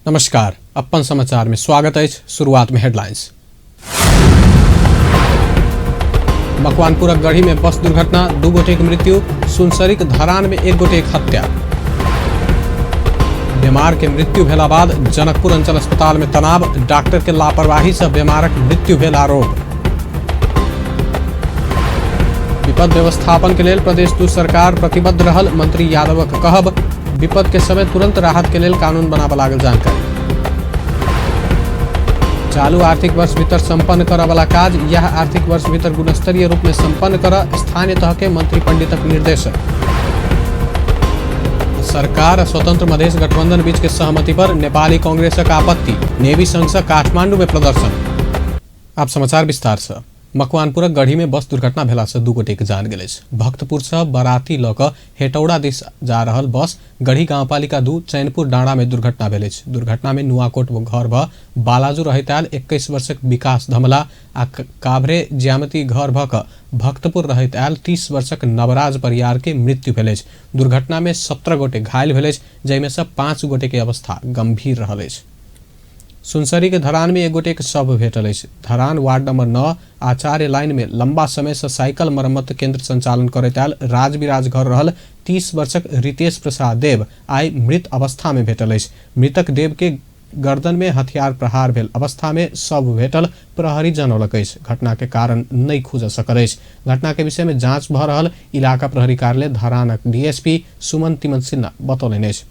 नमस्कार, अपन समाचार में स्वागत अछि। शुरुआत में हेडलाइंस। मकवानपुरक गढ़ी में बस दुर्घटना, 2 गोटेक मृत्यु। सुनसरीक धरान में 1 गोटेक हत्या। बीमार के मृत्यु भेला बाद जनकपुर अंचल अस्पताल में तनाव, डॉक्टर के लापरवाही से बीमारक मृत्यु भेल आरोप। विपद व्यवस्थापन के लेल प्रदेश 2 सरकार प्रतिबद्ध रहल मंत्री यादवक कहब। विपद के समय तुरंत राहत के लेल कानून बनाबऽ लागल जानकारी। चालू आर्थिक वर्ष भीतर संपन्न करऽ वाला काज यह आर्थिक वर्ष भीतर गुणस्तरीय रूप में संपन्न कर स्थानीय तह के मंत्री पंडितक निर्देश। सरकार आ स्वतंत्र मधेश गठबंधन बीच के सहमति पर नेपाली कांग्रेसक आपत्ति, नेवी संघ से काठमांडू में प्रदर्शन। आप समाचार विस्तार से। मकवानपुरक गढ़ी में बस दुर्घटना भेला से 2 गोटे के जान गेल अछि। भक्तपुर से बराती लऽ कऽ हेटौड़ा दिस जा रहल बस गढ़ी गांवपालिका 2 चैनपुर डाँडा में दुर्घटना भेल अछि। दुर्घटना में नुआकोट घर भऽ बालाजू रहैत आयल 21 वर्षक विकास धमला आ काभ्रे ज्यामती घर भऽ कऽ भक्तपुर रहैत आयल 30 वर्षक नवराज परियार के मृत्यु भेल अछि। दुर्घटना में 17 गोटे घायल भेल अछि, जाहिमे से 5 गोटे के अवस्था गंभीर रहल अछि। सुनसरी के धरान में एक गोटे के शव भेटल अछि। धरान वार्ड नंबर 9 आचार्य लाइन में लंबा समय से साइकिल मरम्मत केंद्र संचालन करैत आयल राजविराज घर रहल 30 वर्षक रितेश प्रसाद देव आइ मृत अवस्था में भेटल अछि। मृतक देव के गर्दन में हथियार प्रहार भेल अवस्था में शव भेटल प्रहरी जनौलक अछि। घटना के कारण नहि खुजऽ सकल अछि। घटना के विषय में जांच भऽ रहल इलाका प्रहरी कार्यालय धरानक डीएसपी सुमन तिमन सिन्हा बतौलनि अछि।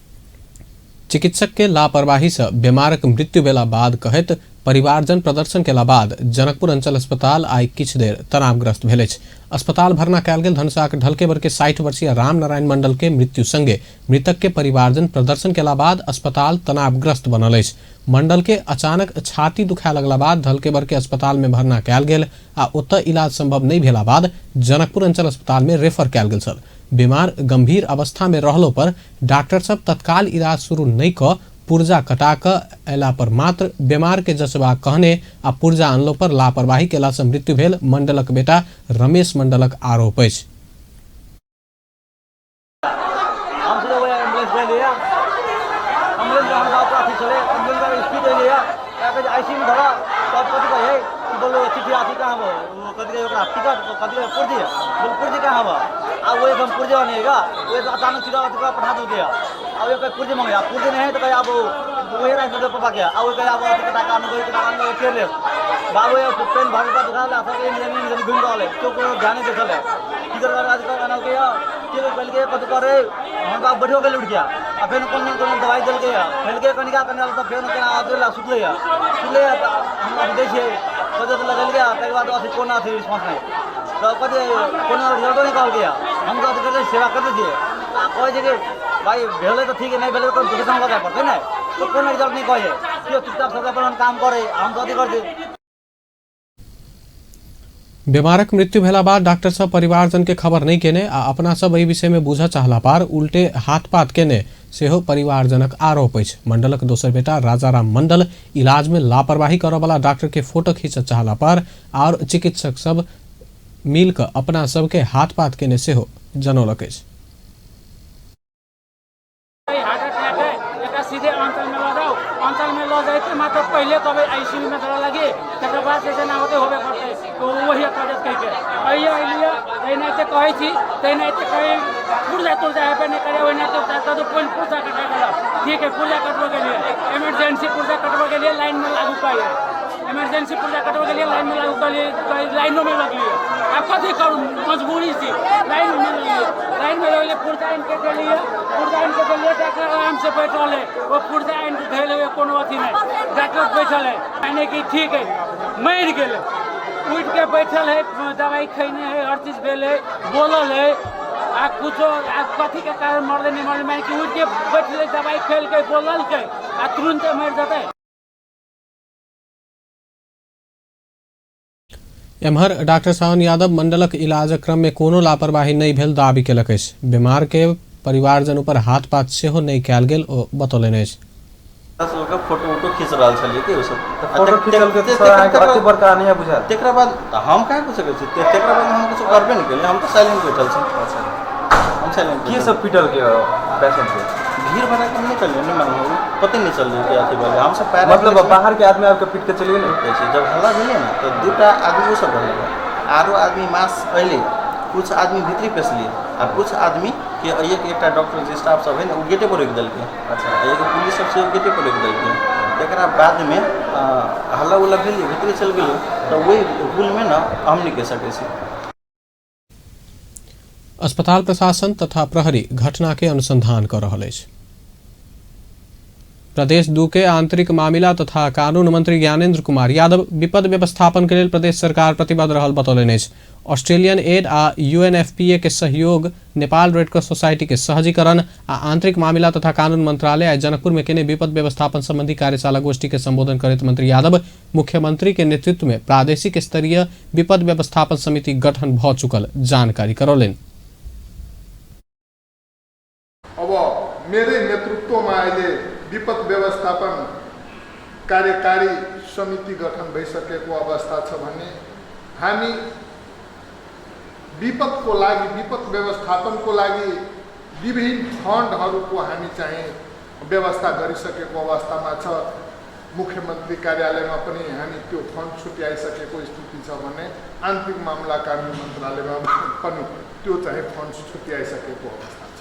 चिकित्सक के लापरवाही से बीमारक मृत्यु भेला बाद कहैत परिवारजन प्रदर्शन केला बाद जनकपुर अंचल अस्पताल आइ किछु देर तनावग्रस्त भेल अछि। अस्पताल भर्ना कयल गेल धनुषाक ढलकेबर के 60 वर्षीय राम नारायण मंडल के मृत्यु संगे मृतक के परिवारजन प्रदर्शन केला बाद अस्पताल तनावग्रस्त बनल अछि। मंडल के अचानक छाती दुखाए लगला बाद ढलकेबर के अस्पताल में भर्ना कयल गेल आ ओतय इलाज संभव नहि भेला बाद जनकपुर अंचल अस्पताल में रेफर कयल गेल छल। बीमार गंभीर अवस्था में रहलो पर डॉक्टर सब तत्काल इलाज शुरू नहि कऽ पुर्जा कटा कऽ अयला पर मात्र बीमार के जचबा कहने आ पुर्जा अनलो पर लापरवाही केला से मृत्यु भेल मंडलक बेटा रमेश मंडलक आरोप अछि। हम सीधा वही एम्बुलेंस ले लिया, एम्बुलेंस हम गाँव पर अथी चले, एम्बुलेंस का स्पीड ले लिया, क्या आईसीयू में धरा, तब कथी कहे कि बोलो चिट्ठी आती कहाँ वो कथी कहे ओकरा टिकट कथी कहे पुर्जी, बोल पुर्जी कहाँ बा, आ वो एकदम पुर्जी बनेगा, वो एकदम अचानक सीधा अथी पठा दो दिया, आ वो कहे पुर्जी मंगे, पुर्जी नहीं है तो कहे अब वही रास्ते से पापा गया, आ वो कहे अब अथी कटा कान कोई कटा कान केयरलेस बाबू ये पेन भाग का दुकान ला सब इंजीनियरिंग घूम रहा है, क्यों कोई ध्यान नहीं देखल है, की कर आज का गाना के के पहले के कथी करे हम बाप बैठो के लुट गया, आ फेन कोन कोन दवाई देल के फेल के कनिका कनिका तब फेन केना आदर ला सुतले या सुतले या हम अभी दै छियै कते तऽ लगल गया, तकर बाद अथी कोना अथी रिस्पॉन्स नहि तऽ कथी कोनो रिजल्टो नहि कहल गया, हम तऽ अथी करते सेवा करते छियै आ कहै छै कि भाइ भेलै तऽ ठीक है, नहि भेलै तऽ कोनो दोसर लगाए पड़तै ने, तऽ कोनो रिजल्ट नहि कहै केओ चुपचाप सब अपन काम करै हम तऽ अथी करै। बीमारक मृत्यु भेला बाद डॉक्टर सब परिवारजन के खबर नहीं केने आ अपना सब एहि विषय में बुझऽ चाहला पर उल्टे हाथ पात केने सेहो परिवारजनक आरोप अछि। मंडलक दोसर बेटा राजाराम मंडल इलाज में लापरवाही करऽ वाला डॉक्टर के फोटो खींचऽ चाहला पर और चिकित्सक सब मिल कऽ अपना सबके हाथ पात केने सेहो जनौलक अछि। हार्ट अटैक है, एकरा सीधे अंचल में लऽ जाउ, अंचल में लऽ जाइते मात्र पहिले कहबै आईसीयू में धरऽ लगी, तकर बाद जे जेना होतै होबे करतै, तो वही कह देत कहि के अइए अइलिए एनाहिते कहै छी तेनाहिते कहै पुर्जा तुर्जा हेबे नहि करे, ओनाहिते तब कोन पुर्जा कटा गेलक, ठीक है पुर्जा कटबऽ गेलियै इमरजेंसी पुर्जा कटबऽ गेलियै लाइन में लागू कहियै, इमरजेंसी पुर्जा कटबऽ गेलियै लाइन में लागू कहलियै लाइनो में लगलियै, आब कथी करू मजबूरी छी लाइन में लगलियै, लाइन में लगलियै पुर्जा आनि के देलियै, पुर्जा आनि के देलियै डॉक्टर आराम से बैठल है, ओ पुर्जा आनि के धैल है कोनो अथी नहीं, डॉक्टर बैठल है यानी कि ठीक है मरि गेलै, उठि के बैठल है दवाई खैने है हर चीज भेल है बोलल है आ कुछो आ कथी के कारण मरलै नहीं मरलै, मानि कि उठि के बैठलै दवाई खेलकै बोललकै आ तुरन्ते मरि जेतै। एम्हर डॉक्टर सावन यादव मंडलक इलाजक क्रम में कोनो लापरवाही नहि भेल दावी केलक अछि। बीमार के परिवारजन ऊपर हाथ पात सेहो नहि कयल गेल ओ बतौलनि अछि। सबके फोटो उटो खींच रहल छलियै कि ओ सब फोटो खींचल के सर अहाँके अति बड़का नहि बुझायल, तकरा बाद हम काहे कुछ सकै छी, तकरा बाद हम कुछ करबे नहि केलियै, हम तऽ साइलेंट बैठल छी। अच्छा हम साइलेंट के सब पीटल के पेशेंट के? भीड़ भड़ाका नहि चललै, नहि मालूम, पते नहि चललै कि अथी भेलै। हमसब पैर मतलब बाहरके आदमी आबिके पीट के चलि गेलै। कहै छै जब हल्ला भेलै ने तऽ दूटा आदमी ओसब रहलै, आरो आदमी मास अयलै, कुछ आदमी भीतरी पेसलियै आ कुछ आदमी के एक एकटा डॉक्टर जे स्टाफ सब है ने ओ गेटे पर रोकि देलकै। अच्छा। एक पुलिस सब सेहो गेटे पर रोकि देलकै। तकरा बादमे हल्ला उल्ला भेलै, भीतरी चलि गेलै, तऽ ओहि हुलमे ने हम नहि कहि सकै छी। अस्पताल प्रशासन तथा प्रहरी घटना के अनुसंधान कर रहल अछि। प्रदेश 2 के आंतरिक मामिला तथा कानून मंत्री ज्ञानेन्द्र कुमार यादव विपद व्यवस्थापन के लेल प्रदेश सरकार प्रतिबद्ध रहल बतौलनि अछि। ऑस्ट्रेलियन एड आ यूएनएफपीए के सहयोग, नेपाल रेड क्रॉस सोसाइटी के सहजीकरण आ आंतरिक मामिला तथा कानून मंत्रालय आइ जनकपुर में केने विपद व्यवस्थापन संबंधी कार्यशाला गोष्ठी के संबोधन करैत मंत्री यादव मुख्यमंत्री के नेतृत्व में प्रादेशिक स्तरीय विपद व्यवस्थापन समिति गठन भ चुकल जानकारी करौलनि। अब मेरै नेतृत्वमा अहिले विपद व्यवस्थापन कार्यकारी समिति गठन भइसकेको अवस्था छ भने हामी विपदको लागि, विपद व्यवस्थापनको लागि विभिन्न फन्डहरूको हामी चाहिँ व्यवस्था गरिसकेको अवस्थामा छ। मुख्यमन्त्री कार्यालयमा पनि हामी त्यो फन्ड छुट्याइसकेको स्थिति छ भने आन्तरिक मामला कानुन मन्त्रालयमा पनि त्यो चाहिँ फन्ड छुट्याइसकेको अवस्था छ।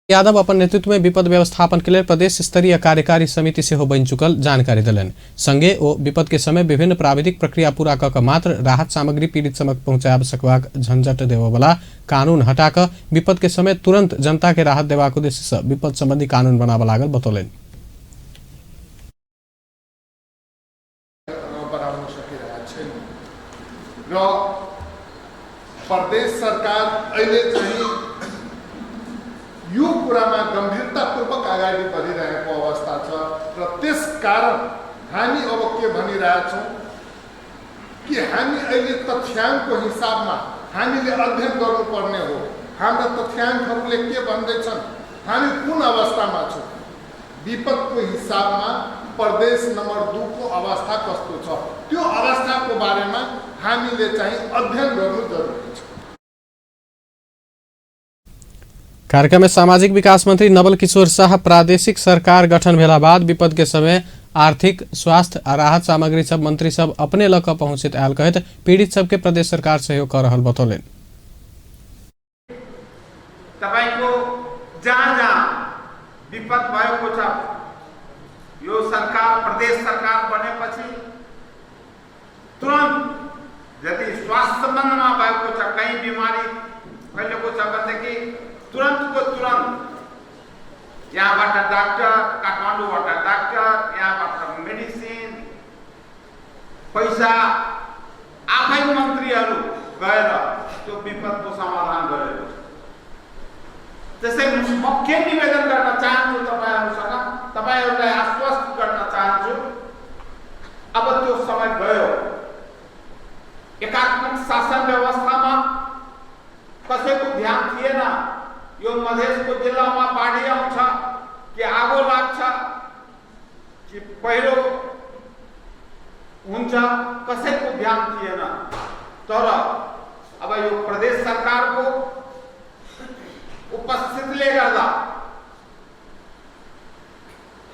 यादव अपन नेतृत्व में विपद व्यवस्थापन के लेल प्रदेश स्तरीय कार्यकारी समिति सेहो बनि चुकल जानकारी देलनि। संगे ओ विपद के समय विभिन्न प्राविधिक प्रक्रिया पूरा कऽ मात्र राहत सामग्री पीड़ित सभक पहुंचाबि सकबाक झंझट देबऽवला कानून हटा कऽ विपद के समय तुरंत जनता के राहत देबाक उद्देश्य से विपद संबंधी कानून बनाबऽ लागल बतौलनि। बनाउन सकिरहेको छैन र प्रदेश सरकार अहिले चाहिँ यो कुरामा गम्भीरतापूर्वक अगाडि बढिरहेको अवस्था छ र त्यसकारण हामी अब के भनिरहेछौँ कि हामी अहिले तथ्याङ्कको हिसाबमा हामीले अध्ययन गर्नुपर्ने हो। हाम्रा तथ्याङ्कहरूले के भन्दैछन्, हामी कुन अवस्थामा छौँ, विपदको हिसाबमा प्रदेश नम्बर 2 को अवस्था कस्तो छ, त्यो अवस्थाको बारेमा हामीले चाहिँ अध्ययन गर्नु जरुरी छ। कार्यक्रम में सामाजिक विकास मंत्री नवल किशोर शाह प्रादेशिक सरकार गठन भेला बाद विपद के समय आर्थिक, स्वास्थ्य आ राहत सामग्री सब मंत्री सब अपने लऽ कऽ पहुंचित आयल कहैत पीड़ित सबके प्रदेश सरकार सहयोग कऽ रहल बतौलनि। तपाईको जहाँ जहाँ विपद भएको छ यो सरकार प्रदेश सरकार बनेपछि तुरन्त यदि स्वास्थ्य सम्बन्धमा भएको छ, कहीँ बिमारी फैलेको छ भनेदेखि तुरन्तको तुरन्त यहाँबाट डाक्टर, काठमाडौँबाट डाक्टर, यहाँबाट मेडिसिन, पैसा आफै मन्त्रीहरू गएर त्यो विपदको समाधान गरेको छ। त्यसै म के निवेदन गर्न चाहन्छु तपाईँहरूसँग, तपाईँहरूलाई आश्वस्त गर्न चाहन्छु, अब त्यो समय गयो। एकात्मक शासन व्यवस्थामा कसैको ध्यान थिएन यो मधेसको जिल्लामा बाढी आउँछ कि आगो लाग्छ कि पहिरो हुन्छ, कसैको ध्यान थिएन। तर अब यो प्रदेश सरकारको उपस्थितिले गर्दा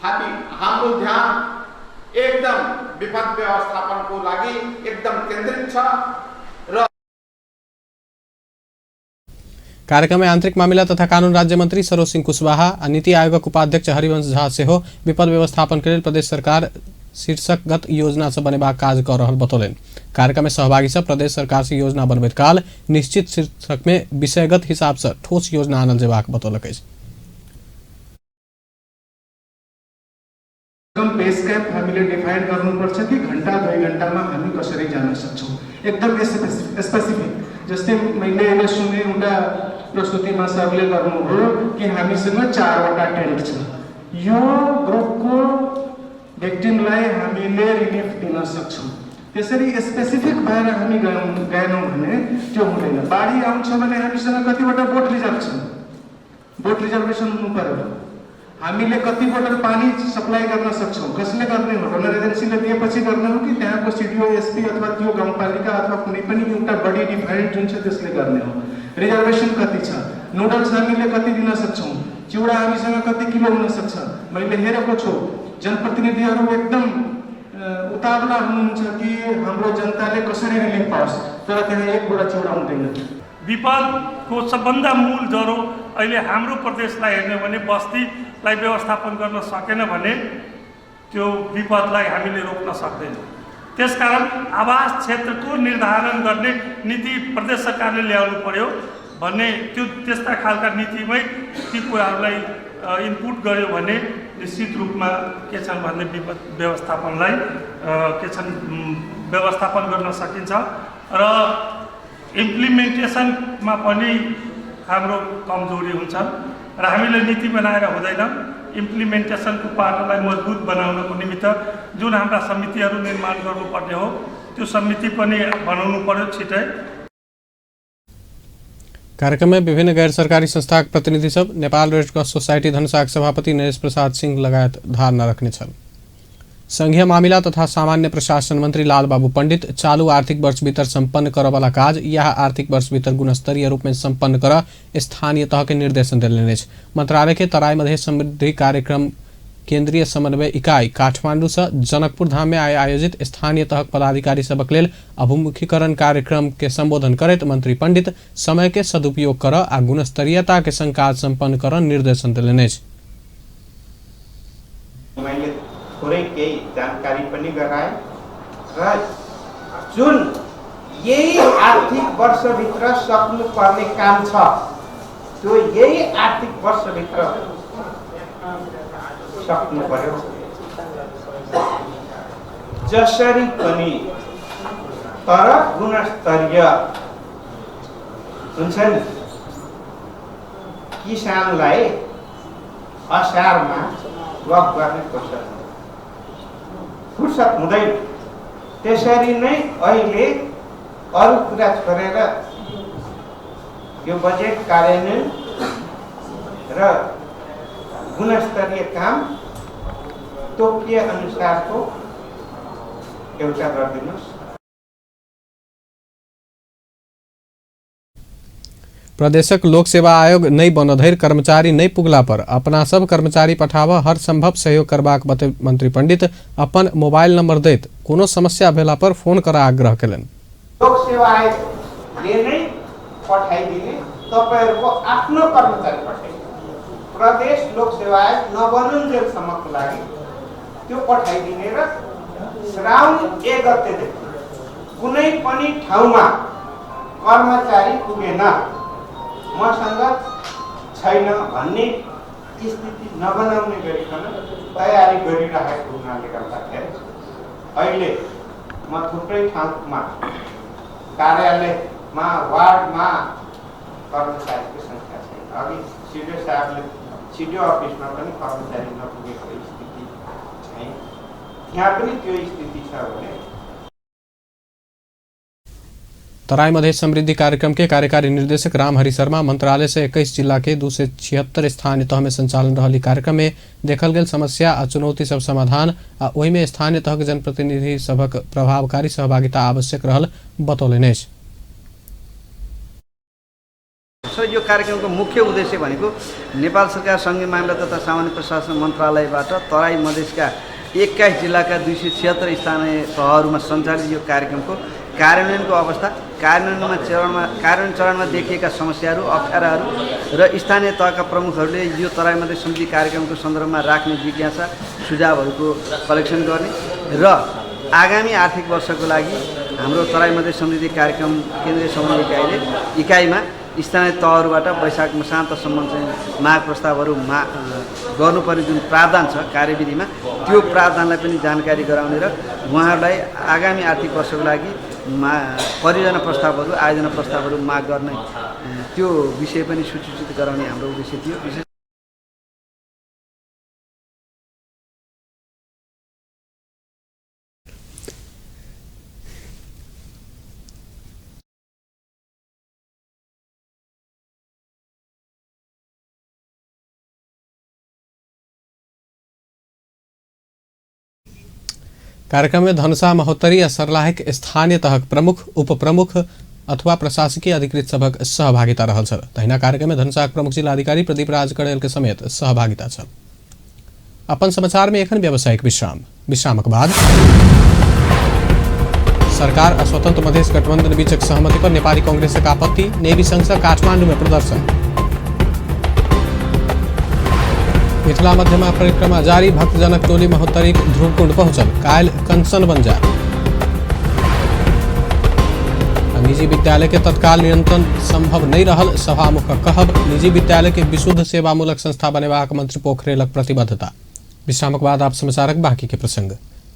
हाम्रो ध्यान एकदम विपद व्यवस्थापनको लागि एकदम केन्द्रित छ र कार्यक्रम में आंतरिक मामिला तथा कानून राज्य मंत्री सरोज सिंह कुशवाहा आ नीति आयोगक उपाध्यक्ष हरिवंश झा सेहो विपद व्यवस्थापन के लेल प्रदेश सरकार शीर्षकगत योजना से बनेबाक काज कऽ रहल बतौलनि। कार्यक्रम में सहभागी सब प्रदेश सरकार से योजना बनबैत काल निश्चित शीर्षक में विषयगत हिसाब से ठोस योजना आनल जेबाक बतौलक अछि। एकदम बेस क्याम्प हामीले डिफाइन गर्नुपर्छ कि घन्टा 2 घन्टामा हामी कसरी जान सक्छौँ, एकदम स्पेसिफिक। जस्तै मैले अहिले सुने एउटा प्रस्तुतिमा सरले गर्नुभयो कि हामीसँग 4वटा टेन्ट छ, यो ग्रुपको भिक्टिमलाई हामीले रिलिफ दिन सक्छौँ। त्यसरी स्पेसिफिक भएर हामी गएनौँ भने त्यो हुँदैन। बाढी आउँछ भने हामीसँग कतिवटा बोट रिजर्भ छ, बोट रिजर्भेसन हुनु पर्यो। हामीले कति बोतल पानी सप्लाई गर्न सक्छौँ, कसले गर्ने हो? डोनर एजेन्सीले दिएपछि गर्ने हो कि त्यहाँको सिडिओ, एसपी अथवा त्यो गाउँपालिका अथवा कुनै पनि एउटा बडी डिफाइन्ड जुन छ त्यसले गर्ने हो? रिजर्भेसन कति छ? नुडल्स हामीले कति दिन सक्छौँ? चिउरा हामीसँग कति किलो हुन सक्छ? मैले हेरेको छु, जनप्रतिनिधिहरू एकदम उतावला हुनुहुन्छ कि हाम्रो जनताले कसरी रिलिफ पाओस्, तर त्यहाँ एक बोरा चिउरा हुँदैन। विपदको सबभन्दा मूल जरो अहिले हाम्रो प्रदेशलाई हेर्ने हो भने बस्तीलाई व्यवस्थापन गर्न सकेन भने त्यो विपदलाई हामीले रोक्न सक्दैनौँ। त्यसकारण आवास क्षेत्रको निर्धारण गर्ने नीति प्रदेश सरकारले ल्याउनु पर्यो भन्ने त्यो त्यस्ता खालका नीतिमै ती कुराहरूलाई इनपुट गर्यो भने निश्चित रूपमा के छन् भन्ने विपद व्यवस्थापनलाई के छन् व्यवस्थापन गर्न सकिन्छ र इम्प्लिमेन्टेसनमा पनि हाम्रो कमजोरी हुन्छ र हामीले नीति बनाएर हुँदैन। इम्प्लिमेन्टेसनको पाटोलाई मजबुत बनाउनको निमित्त जुन हाम्रा समितिहरू निर्माण गर्नुपर्ने हो त्यो समिति पनि बनाउनु पर्यो छिटै। कार्यक्रम में विभिन्न गैर सरकारी संस्थाक प्रतिनिधि सब, नेपाल रेड क्रॉस सोसाइटी धनुषाक सभापति नरेश प्रसाद सिंह लगायत धारणा रखने छन्। संघीय मामिला तथा सामान्य प्रशासन मंत्री लालबाबू पंडित चालू आर्थिक वर्ष भीतर संपन्न करवाला काज यह आर्थिक वर्ष भीतर गुणस्तरीय रूप में संपन्न कर स्थानीय तह के निर्देशन देलनि अछि। मंत्रालय के तराई मधेश समृद्धि कार्यक्रम केंद्रीय समन्वय इकाई काठमांडू से जनकपुर धाम में आइ आयोजित स्थानीय तहक पदाधिकारी सबक लेल अभिमुखीकरण कार्यक्रम के संबोधन करैत मंत्री पंडित समय के सदुपयोग कर आ गुणस्तरीयता के संग काज संपन्न कर निर्देशन देलनि अछि। मैले थोरै केही जानकारी पनि गराए र जुन यही आर्थिक वर्षभित्र सक्नुपर्ने काम छ त्यो यही आर्थिक वर्षभित्र सक्नु पर्यो। जसरी पनि तर गुणस्तरीय हुन्छ नि। किसानलाई असारमा गफ गर्ने फुर्सद हुँदैन। त्यसरी नै अहिले अरू कुरा छोडेर यो बजेट कार्यान्वयन र गुणस्तरीय काम तोकिए अनुसारको एउटा गरिदिनुहोस्। प्रदेशक लोक सेवा आयोग नहि बनऽ धरि कर्मचारी नहि पुगला पर अपना सब कर्मचारी पठाबऽ हर संभव सहयोग करबाक बते मंत्री पंडित अपन मोबाइल नंबर दैत कोनो समस्या भेला पर फोन कर आग्रह केलनि। लोक सेवा आयोगले नै पठाइदिने, तपाईहरुको आफ्नो कर्मचारी पठाइदिने। प्रदेश लोक सेवा आयोग नबनुन्जेलसम्मको लागि त्यो पठाइदिने र श्रावण 1 गतेदेखि कुनै पनि ठाउँमा कर्मचारी पुगेन, मसँग छैन भन्ने स्थिति नबनाउने गरिकन तयारी गरिरहेको हुनाले गर्दाखेरि अहिले म थुप्रै ठाउँमा कार्यालयमा वार्डमा कर्मचारीको सङ्ख्या छैन। अघि सिडिओ साहबले सिडिओ अफिसमा पनि कर्मचारी नपुगेको स्थिति छैन, त्यहाँ पनि त्यो स्थिति छ भने। तराई मधेश समृद्धि कार्यक्रम के कार्यकारी निर्देशक रामहरि शर्मा मंत्रालय से 21 जिला के 276 स्थानीय तह में संचालन रहल कार्यक्रम में देखल गेल समस्या आ चुनौती सब समाधान आ ओहि में स्थानीय तहक जनप्रतिनिधि सभक प्रभावकारी सहभागिता आवश्यक रहल बतौलनि अछि। यो कार्यक्रमको मुख्य उद्देश्य भनेको नेपाल सरकार सङ्घीय मामिला तथा सामान्य प्रशासन मन्त्रालयबाट तराई मधेशका 21 जिल्लाका 276 स्थानीय तहहरूमा सञ्चालित यो कार्यक्रमको कार्यान्वयनको अवस्था, कार्यान्वयन चरणमा देखिएका समस्याहरू, अप्ठ्याराहरू र स्थानीय तहका प्रमुखहरूले यो तराई मधेश समृद्धि कार्यक्रमको सन्दर्भमा राख्ने जिज्ञासा सुझावहरूको कलेक्सन गर्ने र आगामी आर्थिक वर्षको लागि हाम्रो तराई मधेश समृद्धि कार्यक्रम केन्द्रीय समन्वय इकाइमा स्थानीय तहहरूबाट वैशाख मसान्तसम्म चाहिँ माग प्रस्तावहरू गर्नुपर्ने जुन प्रावधान छ कार्यविधिमा त्यो प्रावधानलाई पनि जानकारी गराउने र उहाँहरूलाई आगामी आर्थिक वर्षको लागि परियोजना प्रस्तावहरू, आयोजना प्रस्तावहरू माग गर्ने त्यो विषय पनि सूचित गराउने हाम्रो उद्देश्य थियो। विशेष कार्यक्रम में धनुषा, महोत्तरी आ सर्लाहीक स्थानीय तहक प्रमुख, उपप्रमुख अथवा प्रशासकीय अधिकृत सभक सहभागिता रहल छल। तहिना कार्यक्रम में धनुषाक प्रमुख जिलाधिकारी प्रदीप राज कड़ेल के समेत सहभागिता छल। अपन समाचार में एखन व्यावसायिक विश्राम। विश्रामक बाद सरकार आ स्वतंत्र मधेश गठबंधन बीचक सहमति पर नेपाली कांग्रेसक आपत्ति, नेवी संघ से काठमांडू में प्रदर्शन। मिथिला मध्यमा परिक्रमा जारी, भक्तजनक टोली महोत्तरीक ध्रुवकुंड पहुंचल, काल्हि कंचन बन जाए। निजी विद्यालय के तत्काल नियंत्रण संभव नहीं रहल सभामुखक कहब, निजी विद्यालय के विशुद्ध सेवामूलक संस्था बनेबाक मंत्री पोखरेलक प्रतिबद्धता। विश्रामक बाद आप समाचारक बाकी के प्रसंग।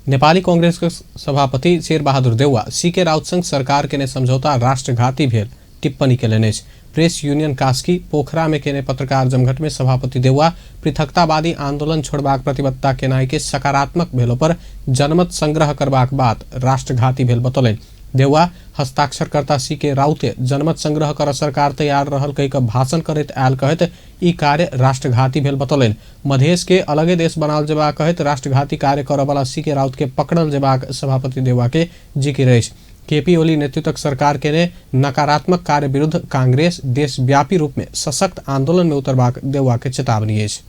नेपाली कांग्रेस के सभापति शेरबहादुर देउवा सीके राउत संग सरकार केने समझौता राष्ट्रघाती भेल टिप्पणी केलनि अछि। प्रेस यूनियन कास्की पोखरा में केने पत्रकार जमघट में सभापति देउवा पृथकतावादी आंदोलन छोड़बाक प्रतिबद्धता केनाइ के सकारात्मक भेलो पर जनमत संग्रह करबाक बात राष्ट्रघाती भेल बतौलनि। देउवा हस्ताक्षरकर्ता सीके राउते जनमत संग्रह कर सरकार तैयार रहल कहि कऽ भाषण करैत आयल कहैत ई कार्य राष्ट्रघाती भेल बतौलनि। मधेश के अलगे देश बनाओल जेबाक कहैत राष्ट्रघाती कार्य करऽवला सीके राउत के पकड़ल जेबाक सभापति देउवा के जिकिर अछि। केपी ओली नेतृत्वक सरकार केने नकारात्मक कार्य विरुद्ध कांग्रेस देशव्यापी रूप में सशक्त आंदोलन में उतरबाक देउवा के चेतावनी अछि।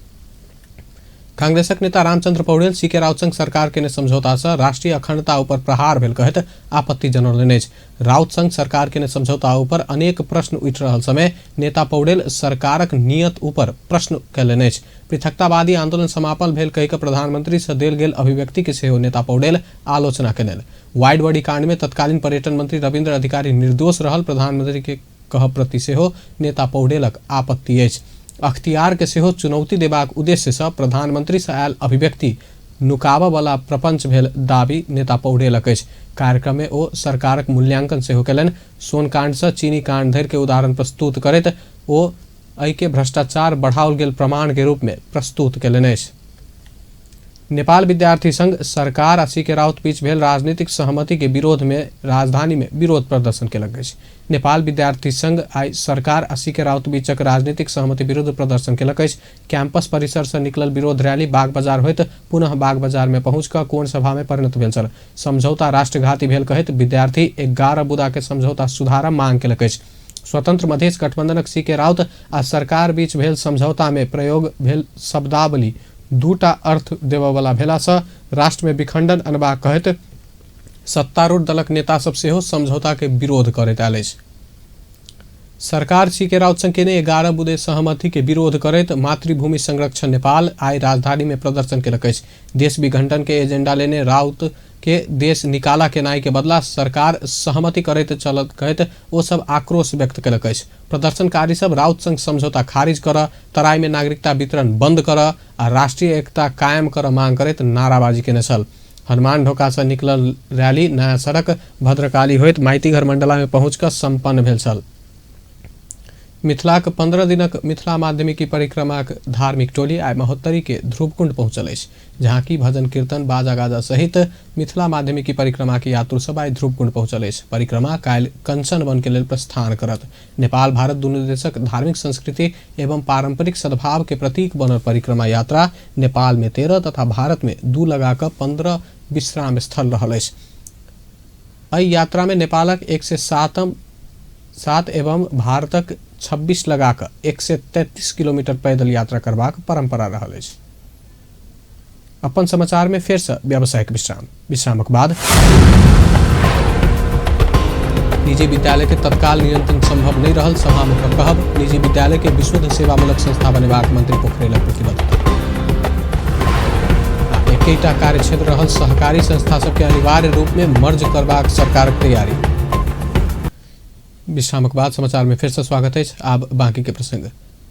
कांग्रेसक नेता रामचंद्र पौडेल सीके राउत संग सरकार केने समझौता से राष्ट्रीय अखंडता ऊपर प्रहार भेल कहैत आपत्ति जनौलनि अछि। राउत संग सरकार केने समझौता ऊपर अनेक प्रश्न उठि रहल समय नेता पौडेल सरकारक नियत ऊपर प्रश्न कयलनि अछि। पृथकतावादी आंदोलन समापन भेल कहि कऽ प्रधानमंत्री से देल गेल अभिव्यक्ति के सेहो नेता पौडेल आलोचना कयलनि। वाइड बॉडी कांड में तत्कालीन पर्यटन मंत्री रविन्द्र अधिकारी निर्दोष रहल प्रधानमंत्री के कहब प्रति सेहो नेता पौडेलक आपत्ति अछि। अख्तियार के सेहो चुनौती देबाक उद्देश्य से प्रधानमंत्री से आयल अभिव्यक्ति नुकाबऽ वाला प्रपंच भेल दावी नेता पौडेलक अछि। कार्यक्रम में ओ सरकारक मूल्यांकन सेहो कयलनि। सोनकांड से चीनी कांड धरि के उदाहरण प्रस्तुत करैत ओ एहिके भ्रष्टाचार बढ़ाओल गेल प्रमाण के रूप में प्रस्तुत कयलनि अछि। नेपाल विद्यार्थी संघ सरकार आ सीके राउत बीच भेल राजनीतिक सहमति के विरोध में राजधानी में विरोध प्रदर्शन केलक अछि। नेपाल विद्यार्थी संघ आइ सरकार आ सीके राउत बीचक राजनीतिक सहमति विरुद्ध प्रदर्शन केलक अछि। कैंपस परिसर से निकलल विरोध रैली बाग बाजार होइत पुनः बाग बाजार में पहुंच कऽ कोण सभा में परिणत भेल छल। समझौता राष्ट्रघाती भेल कहैत विद्यार्थी 11 बुदा के समझौता सुधार मांग केलक अछि। स्वतंत्र मधेश गठबंधनक सीके राउत आ सरकार बीच भेल समझौता में प्रयोग भेल शब्दावली दूटा अर्थ देबऽवला भेलासँ राष्ट्र में विखंडन अनबाक कहैत सत्तारूढ़ दलक नेता सब सेहो समझौता के विरोध करैत आयल अछि। सरकार सीके राउत संग केने 11 बुँदे सहमति के विरोध करैत मातृभूमि संरक्षण नेपाल आइ राजधानी में प्रदर्शन केलक अछि। देश विघटन के एजेंडा लेने राउत के देश निकाला केनाइ के बदला सरकार सहमति करैत चलत कहैत ओ सब आक्रोश व्यक्त केलक अछि। प्रदर्शनकारी सब राउत संग समझौता खारिज कर, तराई में नागरिकता वितरण बंद कर आ राष्ट्रीय एकता कायम कर मांग करैत नाराबाजी केने छल। हनुमान ढोका से निकलल रैली नया सड़क भद्रकाली होइत माइतीघर मंडला में पहुंच कऽ संपन्न भेल छल। मिथिलाक 15 दिनक मिथिला माध्यमिकी परिक्रमाक धार्मिक टोली आइ महोत्तरी के ध्रुवकुंड पहुंचल अछि, जहां की भजन कीर्तन बाजा गाजा सहित मिथिला माध्यमिकी परिक्रमा के यात्रु सब आइ ध्रुवकुंड पहुंचल अछि। परिक्रमा काल्हि कंचन वन के लेल प्रस्थान करत। नेपाल भारत दुनू देशक धार्मिक संस्कृति एवं पारंपरिक सद्भाव के प्रतीक बनल परिक्रमा यात्रा नेपाल में 13 तथा भारत में 2 लगा कऽ 15 विश्राम स्थल रहल अछि। एहि यात्रा में नेपालक 107 एवं भारतक 26 लगा कऽ 133 किलोमीटर पैदल यात्रा करबाक परंपरा रहल अछि। अपन समाचार में फेर से व्यावसायिक विश्राम। विश्रामक बाद निजी विद्यालय के तत्काल नियंत्रण संभव नहीं रहल सभामुखक कहब, निजी विद्यालय के विशुद्ध सेवामूलक संस्था बनेबाक मंत्री पोखरेलक प्रतिबद्धता। एकेटा कार्यक्षेत्र रहल सहकारी संस्था सबके अनिवार्य रूप में मर्ज करबाक सरकारक तैयारी। विश्रामक बाद समाचार में फिर से स्वागत अछि। आब बाकी के प्रसंग।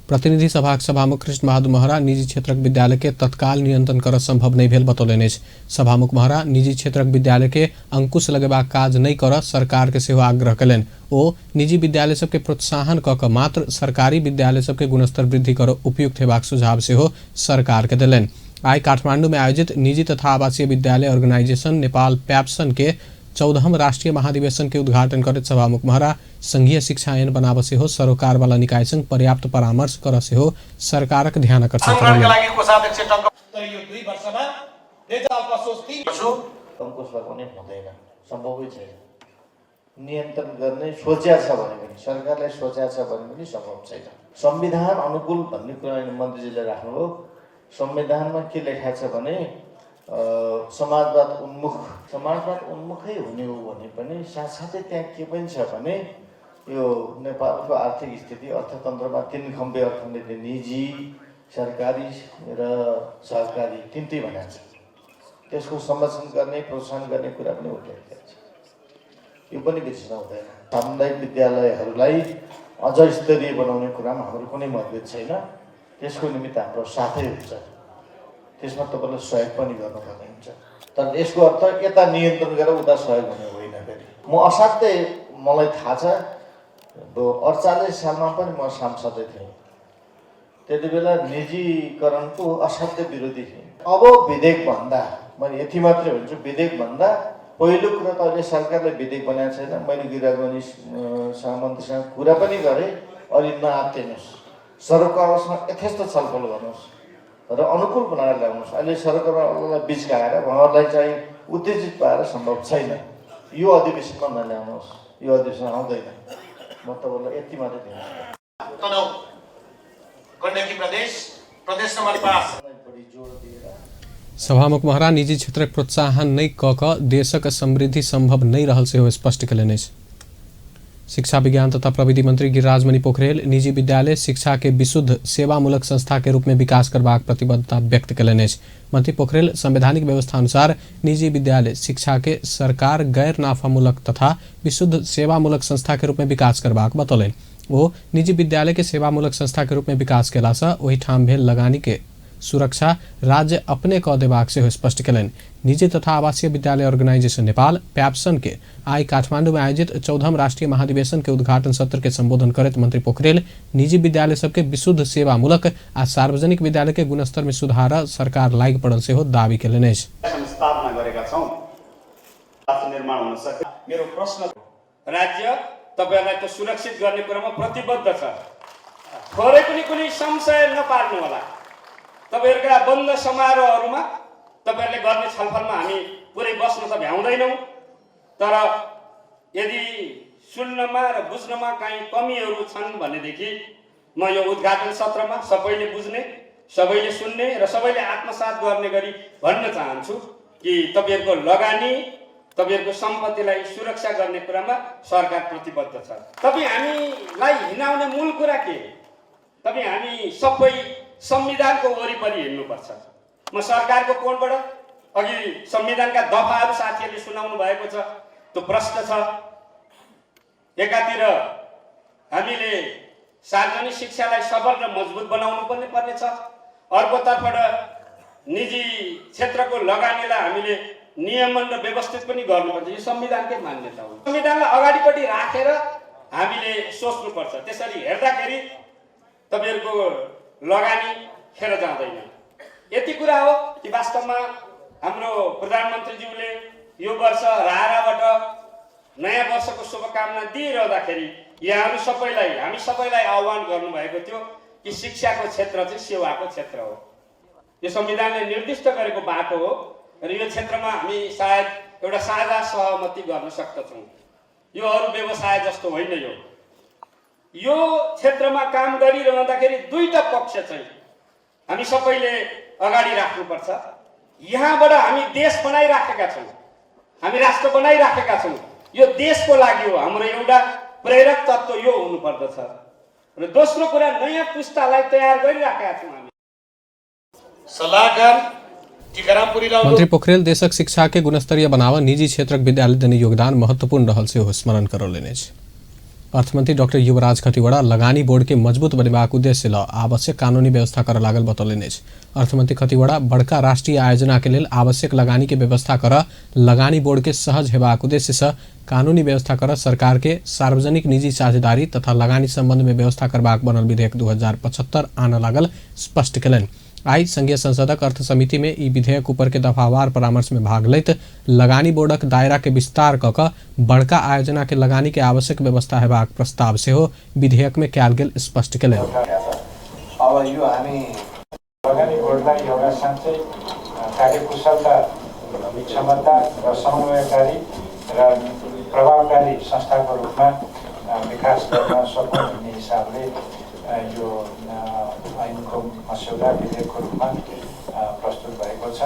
प्रतिनिधि सभाक सभामुख कृष्ण बहादुर महरा निजी क्षेत्रक विद्यालय के तत्काल नियंत्रण करब संभव नहीं भेल बतौलनि अछि। सभामुख महरा निजी क्षेत्रक विद्यालय के अंकुश लगेबाक काज नहीं करऽ सरकार के सेहो आग्रह कयलनि। ओ निजी विद्यालय सबके प्रोत्साहन कऽ कऽ मात्र सरकारी विद्यालय सबके गुणस्तर वृद्धि करऽ उपयुक्त हेबाक सुझाव सेहो सरकार के देलनि। आइ काठमांडू में आयोजित निजी तथा आवासीय विद्यालय ऑर्गेनाइजेशन नेपाल पैप्सन के 14वां राष्ट्रीय महाधिवेशन के उद्घाटन करैत सभामुख महरा संघीय शिक्षा ऐन बनाबऽ सेहो सरोकारवाला निकाय संग पर्याप्त परामर्श करऽ सेहो सरकारक ध्यान आकर्षण करौलनि। लागि कोषाध्यक्ष टंक। तर यो 2 वर्षमा अङ्कुश लगाउने हुँदैन, सम्भवै छैन। नियन्त्रण गर्ने सोच्या छ भने पनि, सरकारले सोच्या छ भने पनि सम्भव छैन। संविधान अनुकूल भन्ने कुरा मन्त्रीजीले राख्नुभयो। संविधानमा के लेखा छ भने समाजवाद उन्मुख, समाजवाद उन्मुखै हुने हो भने पनि साथसाथै त्यहाँ के पनि छ भने यो नेपालको आर्थिक स्थिति अर्थतन्त्रमा तीन खम्बे अर्थनीति, निजी, सरकारी र सहकारी तिनटै भनेको छ। त्यसको संरक्षण गर्ने, प्रोत्साहन गर्ने कुरा पनि उठेको छ। यो पनि बिर्सिन हुँदैन। सामुदायिक विद्यालयहरूलाई अझ स्तरीय बनाउने कुरामा हाम्रो कुनै मतभेद छैन। त्यसको निमित्त हाम्रो साथै हुन्छ, त्यसमा तपाईँले सहयोग पनि गर्नुपर्ने हुन्छ। तर यसको अर्थ यता नियन्त्रण गरेर उता सहयोग हुने होइन। फेरि म असाध्यै, मलाई थाहा छ, 48 सालमा पनि म सांसदै थिएँ, त्यति बेला निजीकरणको असाध्य विरोधी थिएँ। अब विधेयकभन्दा मैले यति मात्रै भन्छु, विधेयकभन्दा पहिलो कुरा त अहिले सरकारले विधेयक बनाएको छैन। मैले गिरिराजमणि मन्त्रीसँग कुरा पनि गरेँ, अलि नआत्तिनुहोस्, सरकारसँग यथेष्ट छलफल गर्नुहोस् र अनुकूल बनाएर ल्याउनुहोस्। अहिले सरकारलाई बिचकाएर उहाँहरूलाई चाहिँ उत्तेजित पाएर सम्भव छैन। यो अधिवेशनमा नल्याउनुहोस्, यो अधिवेशन आउँदैन। म तपाईँलाई यति मात्रै दिन्छु। तनहुँ, गण्डकी प्रदेश, प्रदेश नम्बर 5। सभामुख महरा निजी क्षेत्रक प्रोत्साहन नहि कऽ कऽ देशक समृद्धि सम्भव नहि रहल सेहो स्पष्ट कयलनि अछि। शिक्षा विज्ञान तथा प्रविधि मंत्री गिरिराजमणि पोखरेल निजी विद्यालय शिक्षा के विशुद्ध सेवामूलक संस्था के रूप में विकास करबाक प्रतिबद्धता व्यक्त कयलनि अछि। मंत्री पोखरेल संवैधानिक व्यवस्था अनुसार निजी विद्यालय शिक्षा के सरकार गैर नाफामूलक तथा विशुद्ध सेवामूलक संस्था के रूप में विकास करबाक बतौलनि। ओ निजी विद्यालय के सेवामूलक संस्था के रूप में विकास कयलासँ ओहिठाम भेल लगानी के सुरक्षा राज्य अपने कऽ देबाक सेहो स्पष्ट कयलनि। निजी तथा आवासीय विद्यालय ऑर्गेनाइजेशन नेपाल प्याप्सन के आइ काठमांडू में आयोजित 14वां राष्ट्रीय महाधिवेशन के उद्घाटन सत्र के संबोधन करैत मंत्री पोखरेल निजी विद्यालय सबके विशुद्ध सेवामूलक आ सार्वजनिक विद्यालय के गुणस्तर में सुधार सरकार लागि पड़ल सेहो दावी कयलनि अछि। स्थापना गरेका छौँ, निर्माण हुन सक्छ। मेरो प्रश्न, राज्य तपाईहरुलाई त्यो सुरक्षित गर्ने कुरामा प्रतिबद्ध छ, थोरै पनि कुनै संशय नपार्नु होला। तपाईहरुका बन्द समारोहहरुमा तपाईहरुले गर्ने छलफलमा हामी पुरै बस्न त भ्याउँदैनौँ, तर यदि सुन्नमा र बुझ्नमा काहीँ कमीहरू छन् भनेदेखि म यो उद्घाटन सत्रमा सबैले बुझ्ने, सबैले सुन्ने र सबैले आत्मसात गर्ने गरी भन्न चाहन्छु कि तपाईहरुको लगानी, तपाईहरुको सम्पत्तिलाई सुरक्षा गर्ने कुरामा सरकार प्रतिबद्ध छ। तपाई हामीलाई हिँडाउने मूल कुरा के? तपाई हामी सबै संविधानको वरिपरि हिँड्नुपर्छ। म सरकारको कोणबाट अघि संविधानका दफाहरू साथीहरूले सुनाउनु भएको छ, त्यो प्रश्न छ। एकातिर हामीले सार्वजनिक शिक्षालाई सबल र मजबुत बनाउनु पनि पर्नेछ, अर्कोतर्फबाट निजी क्षेत्रको लगानीलाई हामीले नियमन र व्यवस्थित पनि गर्नुपर्छ। यो संविधानकै मान्यता हो। संविधानलाई अगाडिपट्टि राखेर हामीले सोच्नुपर्छ। त्यसरी हेर्दाखेरि तपाईहरुको लगानी खेर जाँदैन। यति कुरा हो कि वास्तवमा हाम्रो प्रधानमन्त्रीज्यूले यो वर्ष राराबाट नयाँ वर्षको शुभकामना दिइरहँदाखेरि यहाँहरू सबैलाई, हामी सबैलाई आह्वान गर्नुभएको थियो कि शिक्षाको क्षेत्र चाहिँ सेवाको क्षेत्र हो। यो संविधानले निर्दिष्ट गरेको बाटो हो र यो क्षेत्रमा हामी सायद एउटा साझा सहमति गर्न सक्दछौँ। यो अरू व्यवसाय जस्तो होइन। यो क्षेत्रमा काम गरिरहँदाखेरि दुईटा पक्ष चाहिँ हामी सबैले अगाडि राख्नुपर्छ। यहाँबाट हामी देश बनाइराखेका छौँ, हामी राष्ट्र बनाइराखेका छौँ। यो देशको लागि हो। हाम्रो एउटा प्रेरक तत्त्व यो हुनुपर्दछ। र दोस्रो कुरा, नयाँ पुस्तालाई तयार गरिराखेका छौँ हामी। सल्लाहकार मंत्री पोखरेल देशक शिक्षा के गुणस्तरीय बनाव निजी क्षेत्रक विद्यालय देने योगदान महत्वपूर्ण रहल सेहो स्मरण करौलनि अछि। अर्थमंत्री डॉक्टर युवराज खतिवड़ा लगानी बोर्ड के मजबूत बनेबाक उद्देश्य ल आवश्यक कानूनी व्यवस्था कर लागल बतौलनि अछि। अर्थमंत्री खतिवड़ा बड़का राष्ट्रीय आयोजना के लेल आवश्यक लगानी के व्यवस्था कर लगानी बोर्ड के सहज हेबाक उद्देश्य से कानूनी व्यवस्था कर सरकार के सार्वजनिक निजी साझेदारी तथा लगानी संबंध में व्यवस्था करबाक बनल विधेयक 2075 आनऽ लागल स्पष्ट कयलनि। आई संघीय संसदक अर्थ समिति में ई विधेयक ऊपर के दफावार परामर्श में भाग लैत लगानी बोर्डक दायरा के विस्तार कऽ कऽ बड़का आयोजना के लगानी के आवश्यक व्यवस्था हेबाक प्रस्ताव सेहो विधेयक में कयल गेल स्पष्ट कयलनि। अब यो हामी लगानी बोर्डलाई एउटा साँच्चै कार्यकुशलता क्षमता र समन्वयकारी र प्रभावकारी संस्थाको रूपमा विकास गर्न सकौँ भन्ने हिसाबले यो ऐनको मस्यौदा विधेयकको रूपमा प्रस्तुत भएको छ।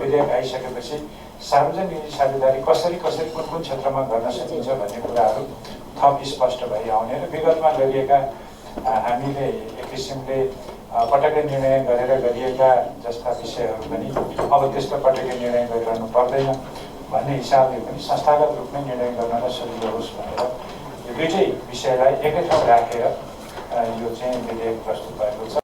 विधेयक आइसकेपछि सार्वजनिक निजी साझेदारी कसरी कसरी कुन कुन क्षेत्रमा गर्न सकिन्छ भन्ने कुराहरू थप स्पष्ट भई आउने र विगतमा गरिएका हामीले एक किसिमले पटक्कै निर्णय गरेर गरिएका जस्ता विषयहरू पनि अब त्यस्तो पटक्कै निर्णय गरिरहनु पर्दैन भन्ने हिसाबले पनि संस्थागत रूपमै निर्णय गर्नलाई सजिलो होस् भनेर यो दुईटै विषयलाई एकै ठाउँ राखेर यो चाहिँ विधेयक प्रस्तुत भएको छ।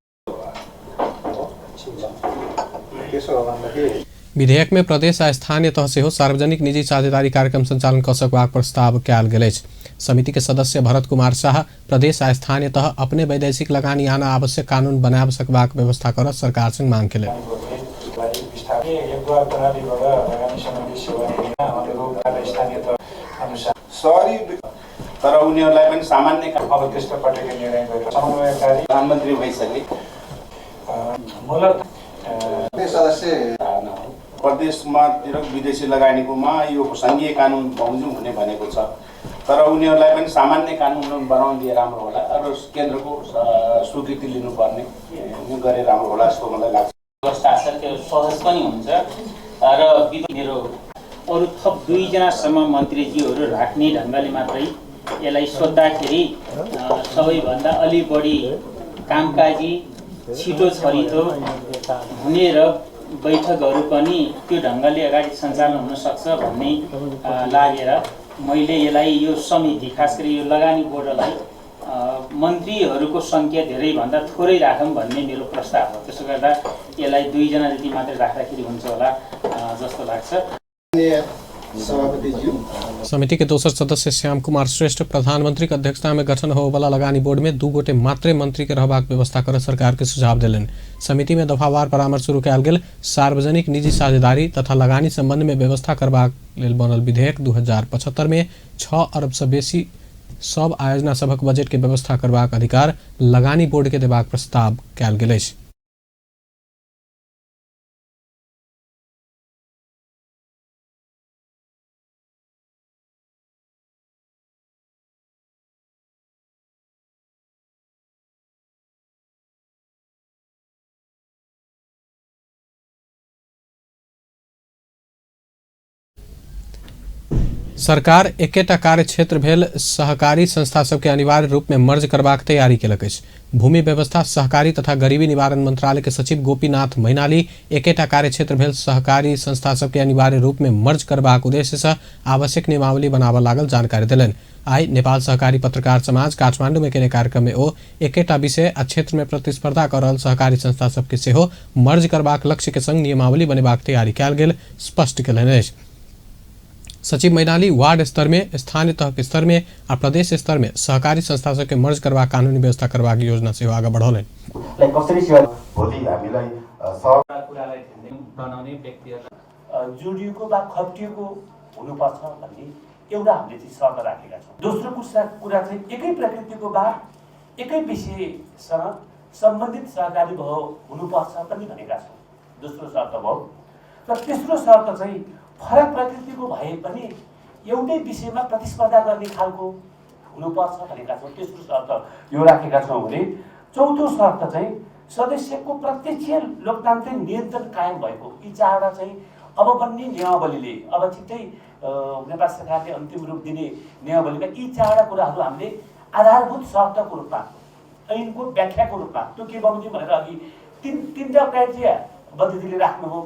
विधेयक में प्रदेश आ स्थानीय तह सेहो सार्वजनिक निजी साझेदारी कार्यक्रम संचालन क सकबाक प्रस्ताव कयल गेल अछि। समिति के सदस्य भरत कुमार शाह प्रदेश आ स्थानीय तह अपने वैदेशिक लगानी आना आवश्यक कानून बनाब सकबाक व्यवस्था कर सरकार संग मांग केलनि। तर उनीहरूलाई पनि सामान्य अब त्यस्तो पटक्कै निर्णय गरेर समन्वयकारी प्रधानमन्त्री भइसके मूलत सदस्य प्रदेशमा विदेशी लगानीकोमा यो सङ्घीय कानुन बमोजिम हुने भनेको छ, तर उनीहरूलाई पनि सामान्य कानुन बनाउनु दिए राम्रो होला र केन्द्रको स्वीकृति लिनुपर्ने गरे राम्रो होला जस्तो मलाई लाग्छ। व्यवस्था छ त्यो सहज पनि हुन्छ र मेरो अरू थप दुईजनासम्म मन्त्रीज्यूहरू राख्ने ढङ्गले मात्रै यसलाई सोद्धाखेरि सबैभन्दा अलि बढी कामकाजी छिटो छरितो हुने र बैठकहरू पनि त्यो ढङ्गले अगाडि सञ्चालन हुनसक्छ भन्ने लागेर मैले यसलाई यो समिति खास गरी यो लगानी बोर्डलाई मन्त्रीहरूको सङ्ख्या धेरैभन्दा थोरै राखौँ भन्ने मेरो प्रस्ताव हो। त्यसो गर्दा यसलाई दुईजना जति मात्रै राख्दाखेरि हुन्छ होला जस्तो लाग्छ। समिति के दोसर सदस्य श्याम कुमार श्रेष्ठ प्रधानमंत्री के अध्यक्षता में गठन होबला लगानी बोर्ड में दू गोटे मात्रे मंत्री के रहबाक व्यवस्था कर सरकार के सुझाव देलनि। समिति में दफावार परामर्श शुरू कयल गेल सार्वजनिक निजी साझेदारी तथा लगानी संबंध में व्यवस्था करबाक लेल बनल विधेयक 2075 में 6 अरब से बेसी सब आयोजना सभक बजट के व्यवस्था करबाक अधिकार लगानी बोर्ड के देबाक प्रस्ताव कयल गेल अछि। सरकार एकेटा कार्य क्षेत्र भेल सहकारी संस्था सबके अनिवार्य रूप में मर्ज करबाक तैयारी केलक अछि। भूमि व्यवस्था सहकारी तथा गरीबी निवारण मंत्रालय के सचिव गोपीनाथ मैनाली एकेटा कार्य क्षेत्र भेल सहकारी संस्था सबके अनिवार्य रूप में मर्ज करबाक उद्देश्य से आवश्यक नियमावली बनाबऽ लागल जानकारी देलनि। आइ नेपाल सहकारी पत्रकार समाज काठमांडू में केने कार्यक्रम में ओ एकेटा विषय आ क्षेत्र में प्रतिस्पर्धा कर रहल सहकारी संस्था सबके सेहो मर्ज करबाक लक्ष्य के संग नियमावली बनेबाक तैयारी कयल गेल स्पष्ट केलनि अछि। सचिव मैनाली वार्ड स्तर में, स्थानीय तह के स्तर में आ प्रदेश स्तर में सहकारी संस्था सबके मर्ज करबाक कानूनी व्यवस्था करबाक योजना सेहो आगाँ बढ़ौलनि। जोडिएको वा खप्टिएको हुनुपर्छ भन्ने एउटा हामीले चाहिँ शर्त राखेका छौँ। दोस्रो कुरा चाहिँ एकै प्रकृतिको वा एकै विषयसँग सम्बन्धित सहकारी भयो हुनुपर्छ पनि भनेका छौँ, दोस्रो शर्त भयो। र तेस्रो शर्त चाहिँ फरक प्रकृतिको भए पनि एउटै विषयमा प्रतिस्पर्धा गर्ने खालको हुनुपर्छ भनेका छौँ, तेस्रो शर्त यो राखेका छौँ भने चौथो शर्त चाहिँ सदस्यको प्रत्यक्ष लोकतान्त्रिक नियन्त्रण कायम भएको। यी चारवटा चाहिँ अब बन्ने नियमावलीले अब छिट्टै नेपाल सरकारले अन्तिम रूप दिने नियमावलीमा यी चारवटा कुराहरू हामीले आधारभूत शर्तको रूपमा ऐनको व्याख्याको रूपमा तोकिए बमोजिम भनेर अघि तिनवटा क्राइटेरिया बन्धुजीले राख्नुभयो।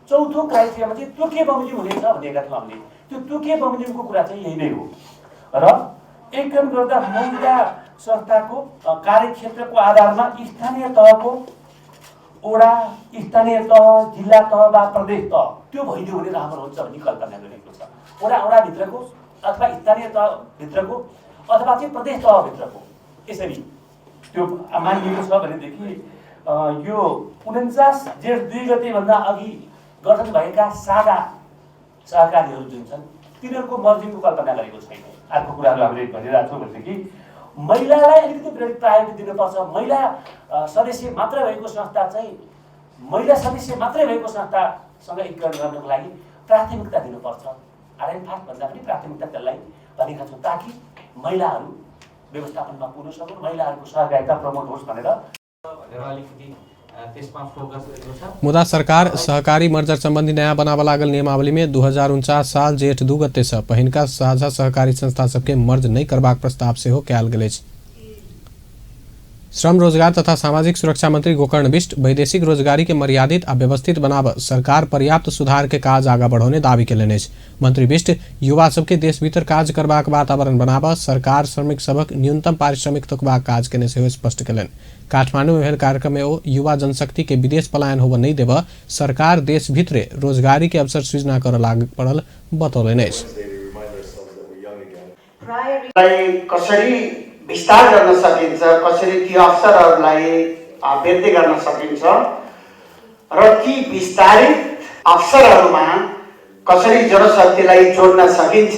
चौथो क्राइटेरियामा चाहिँ तोकिए बमोजिम हुनेछ भनेका थियौँ हामीले, त्यो तोकिए बमोजिमको कुरा चाहिँ यही नै हो। र एकीकरण गर्दा मौजुदा संस्थाको कार्यक्षेत्रको आधारमा स्थानीय तहको वडा, स्थानीय तह, जिल्ला तह वा प्रदेश तह त्यो भइदियो भने राम्रो हुन्छ भन्ने कल्पना गरिएको छ। वडा वडाभित्रको अथवा स्थानीय तहभित्रको अथवा चाहिँ प्रदेश तहभित्रको यसरी त्यो मानिएको छ भनेदेखि यो 49 जेठ 2 गतेभन्दा अघि गठन भएका सादा सहकारीहरू जुन छन् तिनीहरूको मर्जिङको कल्पना गरेको छैन। अर्को कुराहरू हामीले भनिरहेको छौँ भनेदेखि महिलालाई अलिकति प्रायोरिटी दिनुपर्छ। महिला सदस्य मात्रै भएको संस्था चाहिँ महिला सदस्य मात्रै भएको संस्थासँग एकीकरण गर्नको लागि प्राथमिकता दिनुपर्छ। हार्ड एन्ड फास्ट भन्दा पनि प्राथमिकता त्यसलाई भनेका छौँ ताकि महिलाहरू व्यवस्थापनमा पुग्न सकुन्, महिलाहरूको सहभागिता प्रमोट होस् भनेर अलिकति त्यसमा फोकस गरेको छ। मुदा सरकार सहकारी मर्जर संबंधी नया बनाबऽ लागल नियमावली में 2049 साल जेठ 2 गते से पहिनका साझा सहकारी संस्था सबके मर्ज नहि करबाक प्रस्ताव सेहो कयल गेल अछि। श्रम रोजगार तथा सामाजिक सुरक्षा मंत्री गोकर्ण बिष्ट वैदेशिक रोजगारी के मर्यादित आ व्यवस्थित बनाब सरकार पर्याप्त सुधार के काज आगा बढ़ौने दावी केलनि अछि। मंत्री बिष्ट युवा सबके देश भीतर काज करबाक वातावरण बनाब सरकार श्रमिक सभक न्यूनतम पारिश्रमिक तोकबाक काज केने सेहो स्पष्ट केलनि। काठमांडू में भेल कार्यक्रम में ओ युवा जनशक्ति के विदेश पलायन होबय नहि देबऽ सरकार देश भीतरे रोजगारी के अवसर सृजना करऽ लाग पड़ल बतौलनि अछि। कसरी विस्तार गर्न सकिन्छ, कसरी ती अवसरहरूलाई वृद्धि गर्न सकिन्छ र ती विस्तारित अवसरहरूमा कसरी जनशक्तिलाई जोड्न सकिन्छ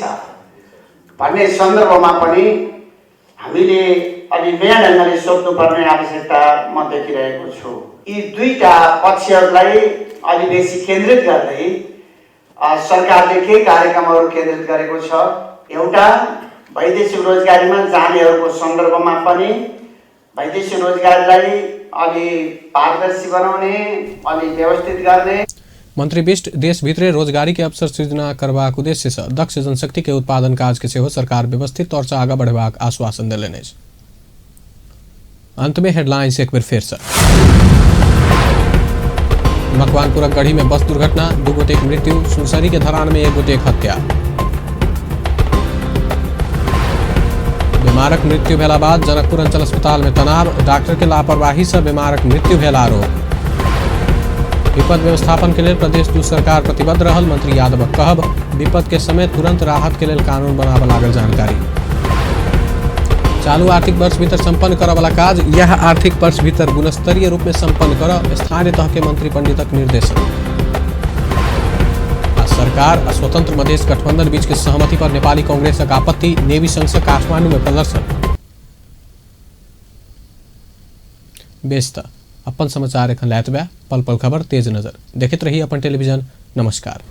भन्ने सन्दर्भमा पनि हामीले अलि नयाँ ढङ्गले सोध्नुपर्ने आवश्यकता म देखिरहेको छु। यी दुईटा पक्षहरूलाई अलि बेसी केन्द्रित गर्दै सरकारले केही कार्यक्रमहरू केन्द्रित गरेको छ। एउटा वैदेशिक रोजगारीमा जानेहरूको सन्दर्भमा पनि वैदेशिक रोजगारीलाई अलि पारदर्शी बनाउने, अलि व्यवस्थित गर्ने। मंत्री बिष्ट देश भीतरे रोजगारी के अवसर सृजना करबाक उद्देश्य से दक्ष जनशक्ति के उत्पादन काज के सेहो सरकार व्यवस्थित तौर से आगा बढ़ेबाक आश्वासन देलनि अछि। अंत में हेडलाइंस एक बेर फेर से। मकवानपुरक गढ़ी में बस दुर्घटना, 2 गोटेक मृत्यु, सुनसरी के धरान में 1 गोटेक हत्या। बीमारक मृत्यु भेला बाद जनकपुर अंचल अस्पताल में तनाव, डॉक्टर के लापरवाही से बीमारक मृत्यु भेल आरोप। विपद व्यवस्थापन के लेल प्रदेश 2 सरकार प्रतिबद्ध रहल मंत्री यादवक कहब, विपद के समय तुरंत राहत के लेल कानून बनाबऽ लागल जानकारी। चालू आर्थिक वर्ष भीतर संपन्न करऽ वाला काज यह आर्थिक वर्ष भीतर गुणस्तरीय रूप में संपन्न करऽ स्थानीय तह के मंत्री पंडितक निर्देशन। सरकार आ स्वतंत्र मधेश गठबंधन बीच के सहमति पर नेपाली कांग्रेसक आपत्ति, नेवी संघ से काठमांडू में प्रदर्शन। बेस त अपन समाचार एखन लैत बा, पल पल खबर तेज नजर देखैत रही अपन टेलीविजन। नमस्कार।